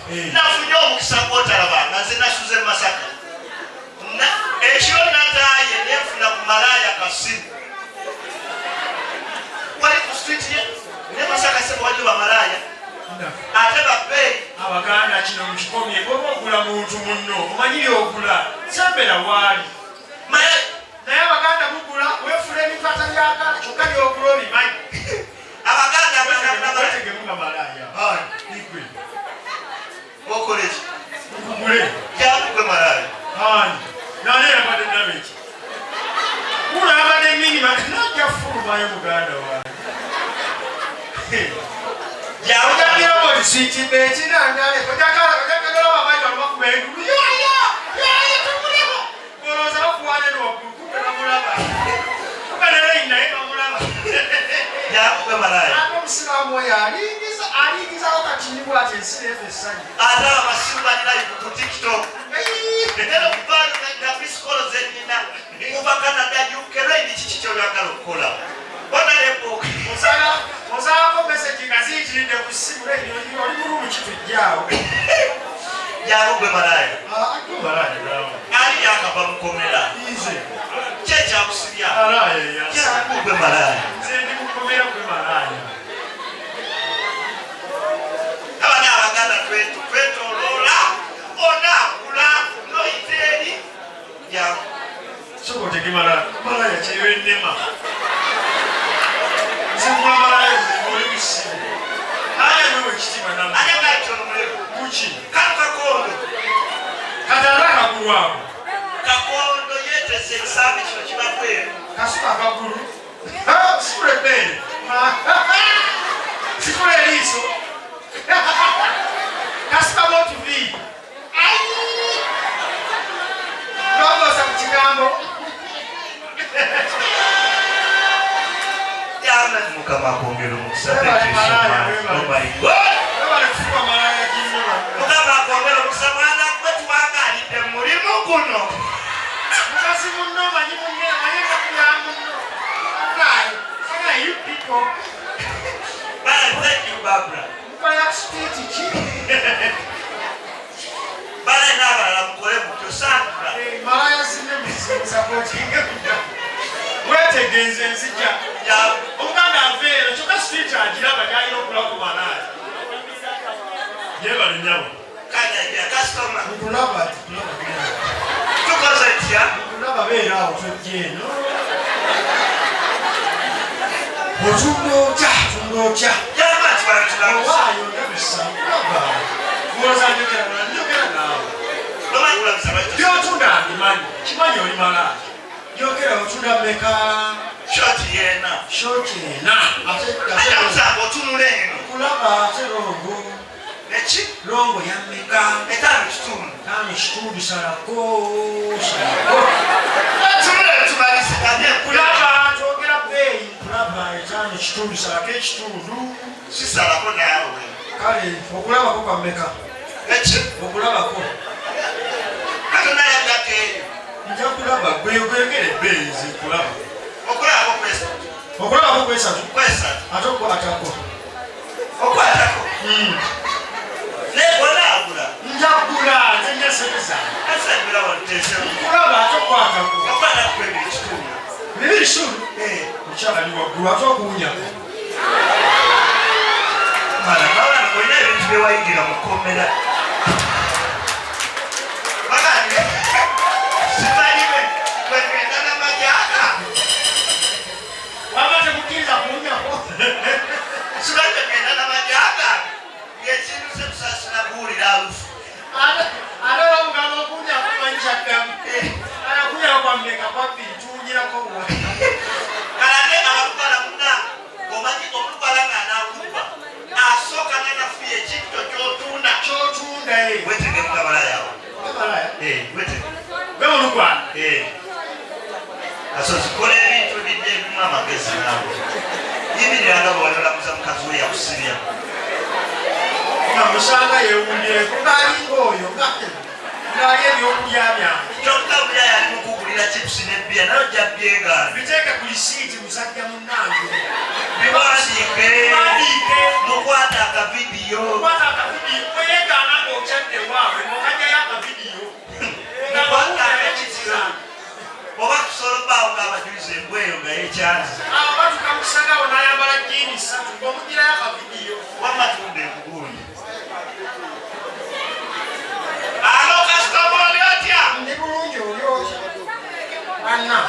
Nafunye omukisa gwotalabanga. Nze nasuze mu Masaka. Ekiro nataaye nenfuna ku malaaya kasimu. Wali ku street ye ne Masaka sebo waliyo bamalaaya ate babbeeyi. Abaganda kino mukikomye, bwoba ogula muntu munno omanyi byogula, sembera waali. Naye abaganda mugula wefula ebintu atabyagala, kyokka byogula obimanyi. Abaganda wetegemu nga malaaya igwe. Okola ki? Nkugule. Jangu gwe malaaya. Ani? Nani yabadde nameki? Kuno yabadde minima najja fulumayo muganda wange. Jangu. Olowooza bakuwaana eno waggulu, kumbe bamulaba. Kumbe ne Leyi naye bamulaba. Jangu gwe malaaya. Ate omusiraamu oyo alingiza alingizawo katiibwa ati ensi neefa essanyu. Ate abasiru bali live ku TikTok. Era okuvaayo nga misikolo zennyina kuva Canada, UK, Rain, kiki ky'oyagala okukola? Honorable. Osalako message nga ziyitiridde ku ssimu, Leyi oli mulungi kitujjaawo. Jangu gwe malaaya. Ah, gwe malaaya naawe. Ali yakava mukomera. Nze. Ki ekyakusibya? Malaaya yasa. Jangu gwe malaaya. Nze ndi mukomera gwe malaaya. Abana abaganda twetoloola onaakula noyita eri. Jangu. Soko otege malaaya. Malaaya kyeyo ennema. Nze ngula malaaya oli ku ssimu. Malaaya wewe ekitiibwa nammwe. Ani agayita omuliro? Muki? Kano kakondo. Kati ate akagulu ako. Kakondo yeeteze ekisambi kino kiba bweru. Kasuka akagulu. Sikula ebbeere. Sikula eriiso. Kasukamu otuviiri. Longoosa ku kigambo. Mukama akwongere omukisa. Thank you so much. Oh my God. Webale kufuba malaaya ginno banna. Mukama akwongere omukisa mwana gwe tuwangaalidde mu mulimu guno. Mukazi munno omanyi munne omanyi ennaku ya munno. Munaye, munaye you people. Bana, thank you Barbara. Mukola street ki? Bana n'abalala mukole mutyo Sandra. Malaaya zinne musapootinge kujja. Weetegenze nzija. Omuganda ava eno kyokka street agiraba gy'alina okula ku malaaya. Yeebale nnyabo. Kanya ya customer. Nkulaba nkulaba. Tukoze tutya? Nkulaba beera awo tojja eno. Otunda otya? Otunda otya? Jamba nti bantu Owaayo ndabisa nkulaba. Olowooza njogera na njogera naawe. Tomanyi kulamusa lwaki By'otunda mbimanyi. Kimanyi oli malaaya. Yogera otunda mmeka? Shoti yeena. Shoti ena. Ate Ate omusanga otunula eno. Nkulaba ate longo. Eki? Longo ya mmeka? 5.5. 5.5 salako salako. Tunula tumaliziganye. Nkulaba twogera bbeeyi. Nkulaba 5.5 salako ekitundu. Sisalako naawe. Kale okulabako kwa mmeka? Eki? Okulabako. Katonda yaddako eyo. Nja kulaba gwe gwegere ebbeeyi nze nkulaba. Okulabako kwesatu. Okulabako kwesatu. Kwesatu. Ate okukwatako. Okwatako. Naye bw'onaagula. Nja kugula nze nja ssente zange. Asembera wanteese. Nkulaba ate okukwatako. Okukwatako kwe 2.5. 2.5? Mukyala ali waggulu ate okuwunyako. Mala, mala, olina ebintu bye wayigira mu kkomera. Bagambye, simanyi bwe ngenda n'amajaka. Wamma temukkiriza kuwunyako. Simanyi bwe ngenda n'amajaka. Ng'ekintu se kusasira kuwulira alufu. Ate bamugamba okuwunyako manyi kyaddamu. Anakuwunyako kwa mmeka? Kwa 2, tuwunyirako wa? Kale ate abalugala muna, omanyi omulugala ng'anaakuba, asooka n'anafuya ekintu ky'otunda. Ky'otunda, eh. Weetege mukamalaya awo. Mukamalaya? Weetege. Gwe mulugwala? Asozi, kola ebintu ebidde ebimu amagezi naawe. Yimirira nga bw'oli olamuza mukazi we yakusibya. Nga musanga yeewumbyeko ng'alinga oyo ng'alya ebyokulya byange. Kyokka buli yali mu kugulira chips ne bbiya naye ojja byegaana. Biteeke ku lisiiti musajja munnange. Biwandiike. Biwandiike. Mukwate akavidiyo. Mukwate akavidiyo. Weyegaana ng'obikwata. ekyana. Awo batuka mu kisagawo n'ayambala jjiini ssatu ng'omugirayo akavidiyo. Wamma tunda ekugundi. Alo kasitoma oli otya? Ndi bulungi oli otya? Anna.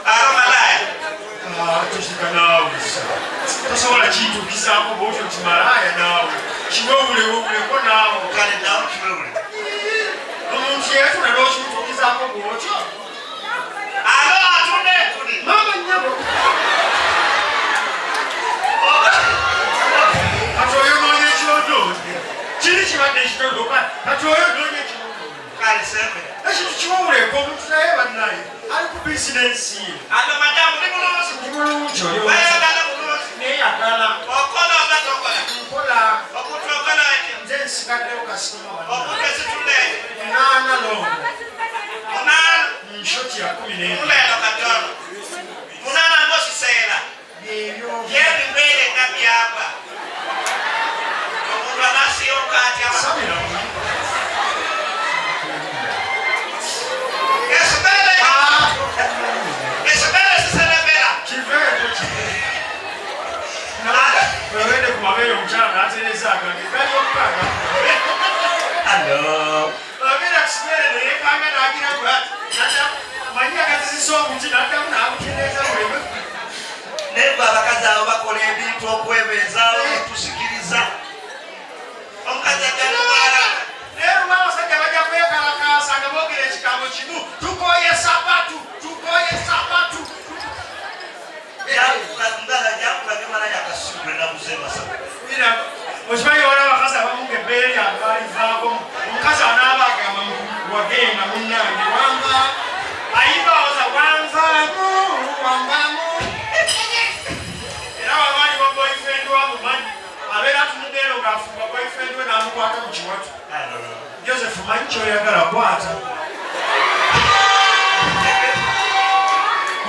Alo malaaya. Ah, toseka naawe tosobola kintuukizaako bwotyo nti malaaya naawe kiwewulewewuleko naawe. Kale naawe kiwewule. Omuntu yeyatunda n'okimutuukizaako bwotyo. Alo atunda enkuni. Maama nnyabo. Kati oyonoonya ekyonoonye. Kiri kibadde ekitono kati oyonoonya ekyonoonye. Kale sembe. Ekintu kiwewuleko omuntu naye bannaye ali ku bizinensi ye. Alo madamu ndi bulungi. Ndi bulungi oli Weyagala bulungi. Neeyagala. Okola oba tokola? Nkola. Omuntu okola etya? Nze nsigaddewo kasitoma wange. Omuntu esitula etya? 8 longo. 8. Nshoti ya 11. Muleero katono. 8 ng'osiseera. Byebyo. Yebibeere nga byagwa. Omuntu anasiyonka atya? Sabira muli. Esibeere. Esibeere siserebera. Kiveeko kiveeko. Wewende ku mabeere omukyala n'atereeza agange gali okukaaga. Alo. Abeera ku kibeere ne yeekanga n'agira bw'ati. Amanyi agazizisa omuti n'addamu n'agutereeza muleme. Naye gwe abakazi abo bakola ebintu okwebeezaawo tusikiriza. Omukazi ajja kumwala. Naye lumu abasajja bajja kwekalakaasa nga boogera ekigambo kimu, tukooye sabatu, tukooye sabatu. Okimanyi waliwo abakazi abamu ng'ebbeere lyabwe balivaako. Omukazi anaaba agamba wagenda munnange wanva ayimba awoza wanvaamu wanvaamu. Era waba ali wa boyfriend wa mumanyi abeera atunudde eno ng'afumba boyfriend we n'amukwata mu kiwato. Joseph manyi ky'oyagala kwata.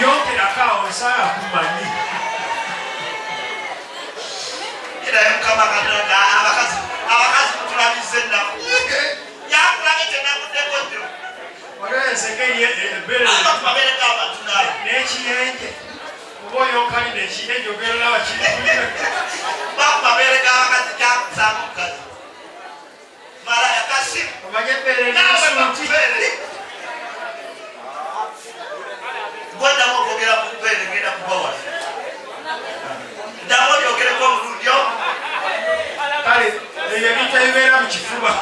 Yongerako awo nsala kumanyi. Era Mukama Katonda abakazi mutulabiza ennaku. Yakulabye kyenakuddeko nnyo. Waliwo enseke ebbeere. Abantu babeereko abantu naawe. N'ekiyenje. Oba oyonkalina ekiyenje ogenda olaba kiri kulira. Bakubabeereko abakazi kyakusanga omukazi. Malaya kasimu. Omanye ebbeere Naawe ly'ensuuti. bakubeere. Gwaddamu okwogera ku bbeere ngenda kubawa. Ddamu olyogereko omulundi omu. Kale ebyo ebintu ebibeera mu kifuba.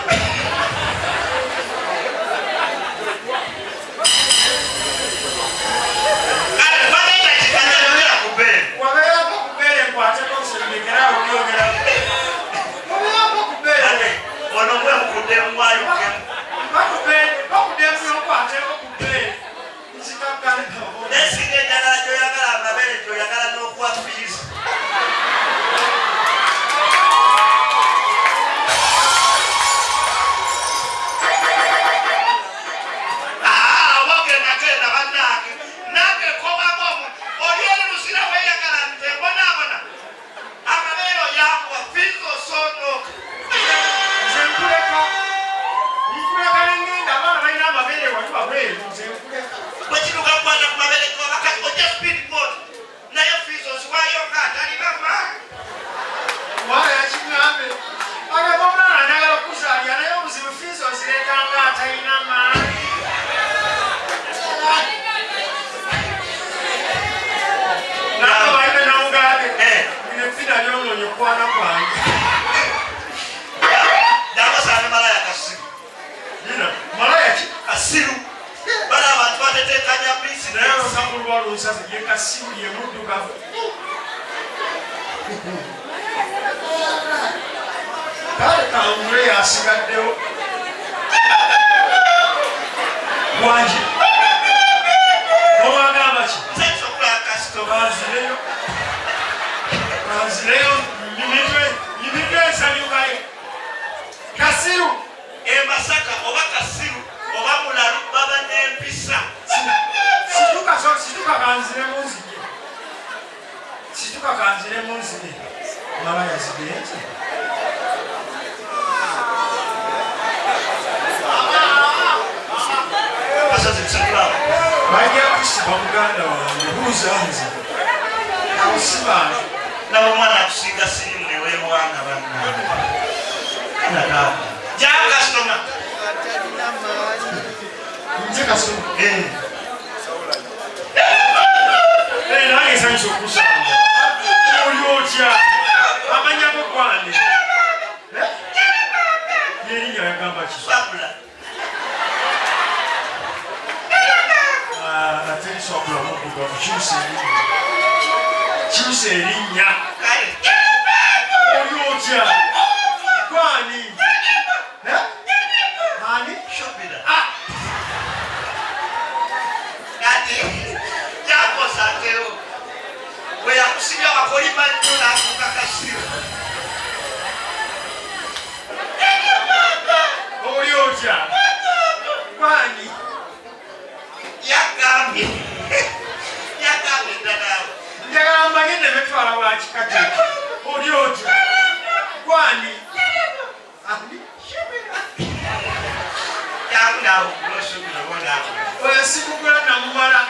Kale twagenda kikanya yogera ku bbeere. Wabeerako ku bbeere nkwateko nsembekeraawo okyogera. Wabeerako ku bbeere. Kale ono gwe mukuddemu wayukemu. Bakuddemu nkwateko ku bbeere. Nzikakkane. Naye singa enjagala gy'oyagala amabeere gy'oyagala n'okuwa fiizi. Wogenda genda bannange. Nange nkomamu omuntu. Oli eri Luzira weeyagala nze mbonaabona. Amabeere oyanguwa, fiizi osoonoka. Nze nkuleka. Nkuleka ne ngenda abaana balina amabeere wali wabweru nze nkuleka. Bwe kituuka kukwata ku mabeere g'abakazi ojja speed boat. Naye fiizi oziwaayo ng'atalina maanyi. Omwana yakiŋŋambye. Agamba omwana njagala okuzaalira naye obuzibu fiizi ozireeta ng'atalina maanyi. Nange bayibe namugambye. Bino ebbina lyonoonye okukwana kwange. Nabasaana malaya kasiru. Nina, malaya ki? Kasiru. Bano abantu batetenkanya bizinesi. Naye olunaku lwa lunsaze ye kasiru ye muddugavu. Kale kangule yasigaddewo. Wangi. Obagamba ki? Nze nsobola kasitoma. Banzireyo. Banzireyo nyumirwe ensanyukayo. Kasiru. E Masaka oba kasiru oba mulalu baba n'empisa. Situka kanziremu nzije. Situka kanziremu nzije. Malaya zigenze. Bajja kusa. Bamuganda wange buuza nze awo si bantu. Laba omwana akusiiga sirimu neweewanga bannange. Jangu kasitoma. Nze kasitoma. Eh, nange nsanyusa okusanga. Oli otya? Amanya go gwane. Eh? Yerinnya yagamba ki? Swabula. Ah, ate swabula muddugavu, kyusa erinnya. Kyusa erinnya. Kale. Oli otya? Gwani? Eh? Ani? Shobira. Ah! Kati jakosanzewo bwe yakusibya wakolima nnyo n'afuuka kasiru. Oli otya? Gwani? Yagambye yagambye ddala awo. Njagala mmanye ne betwala wa kika kye. Oli otya? Gwani? Ani? Jangu naawe ogule osuubira oba onaagula. Oyo simugula namumala.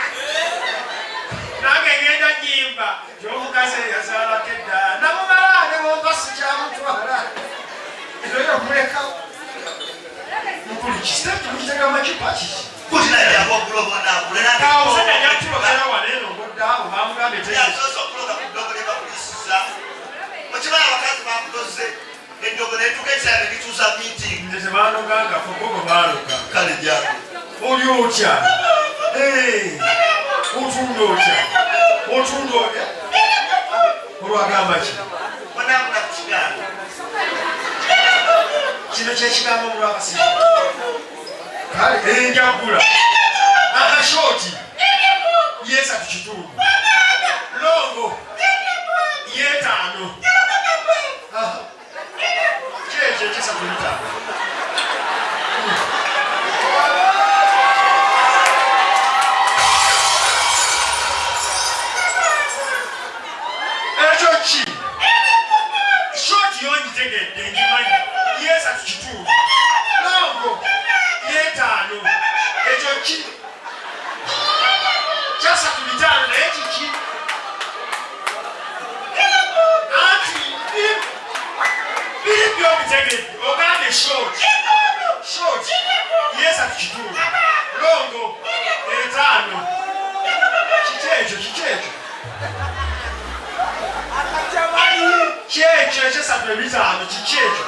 Nange ngenda nyimba gy'omukazi eyazaalako edda. Namumala ne bwompa sikyamutwala. Era oyo mulekawo. Mukulu kisiteegi mukitega amacupa kiki? Kuti naye jangu ogule oba onaagula. Era Awo omusajja ajja kutulogera wano eno ng'odda awo bamugambye tege. Yasoose okuloga ku ddogo lye bakulisiza. Okimanyi abakazi bakuloze eddogo ne lituuka ekiseera ne lituusa meeting. Nze tebanogangako bo bwe baaloga. Kale jangu. Oli otya? Eh, otunda otya? Otunda otya? Olwagamba ki? Onaagula ku kigambo. Kino kye kigambo olw'abasirikale. Kale, eh, nja kugula. Akashooti. Yeesatu kitundu. Longo. Yeetaano. Aha. Kyekyo ekyesatu ebitaano. Ekyo ki? Shooti yo ngitegedde ngimanyi. Yeesatu kitundu. Longo. Yeetaano. Ekyo ki? Kyasatu bitaano naye kiki? Anti biri byobitegedde ogambye short. Short. Yeesatu kitundu. Longo. Etaano. Kiki ekyo? Kiki ekyo? Kyekyo ekyesatu ebitaano kiki ekyo?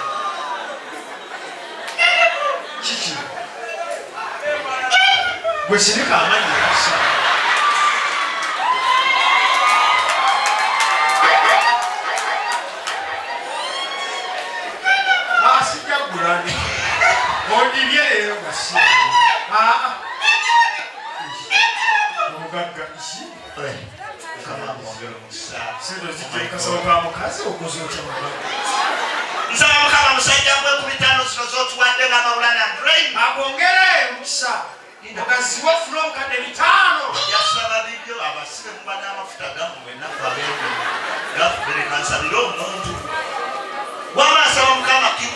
Kiki? Gwe sirika amannya gassa. Ah, sijja kugula ndi. Ondibye leero nga si. Ah, ah. Omugagga ki? Mukama amwongere omukisa. Sente ozijja mu kasawo ka mukazi okoze otya mugagga? Nsaba Mukama musajja gwe ku bitaano zino z'otuwadde nga Maulana Drain. Akwongere omukisa. Ogaziwe ofune obukadde bitaano. Yasaba bibyo abasibe muba n'amafuta gammwe naffe abeeru. Gaffe leka nsabire omuntu. Wama nsaba Mukama akkirize.